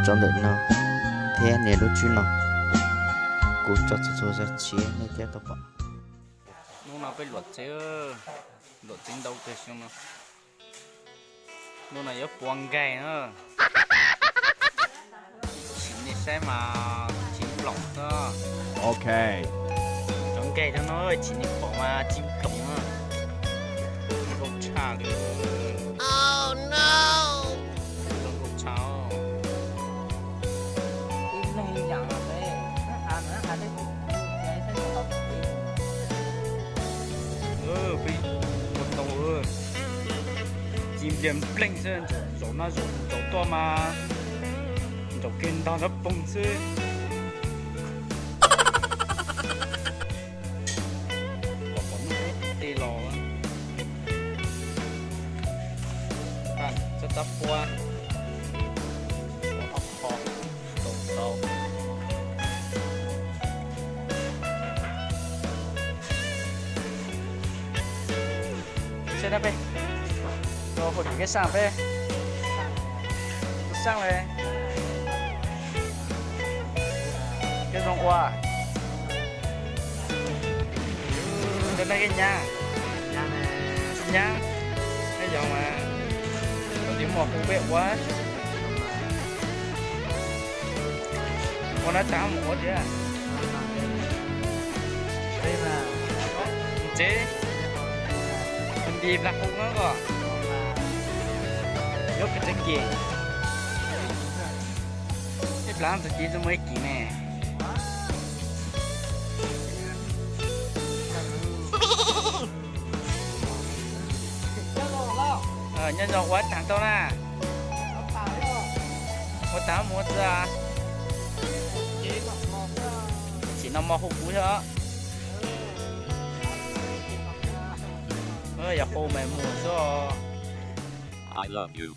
Los ntawm no thiab nias lub tswb no, kuv tso txhua txhua zaj tshiab nej thiaj tau pom. Hnub no peb luam tsev, luam tsev ntau kawg xyoo no. Hnub no yuav pua nkaig na. Tsim nej saib mas tsim ploom xwb. Ok. Cov nkaig no no tsim nej pom mas tsim ploom na. Zoo nkauj tshaj li. Zoo nkauj tshaj. Peb ua tau, ci nplias npleej xwb, zaum no zaum tuaj mas nraum kiag ntog nrov poog xwb. Pom pom hnub tej los, txawb txab pua, ob qho, rau rau. Saib na peb, rau hauv tim peb saab peb, saab le, peb zoo ua, rau na keb nyab, nyab, neb yog mas, koj tiv muaj hu peb ua, ua na tag mus ua tiag. Tsev, nti plag hu no koj, yuav pes tsawg kis, ib plag txog kis txog muaj ib kis ne. Nyob zoo ua tag tau na. Ua tag mus txog. Tsim no mo hu kuv xwb. Yog hu mas mus xwb. I love you.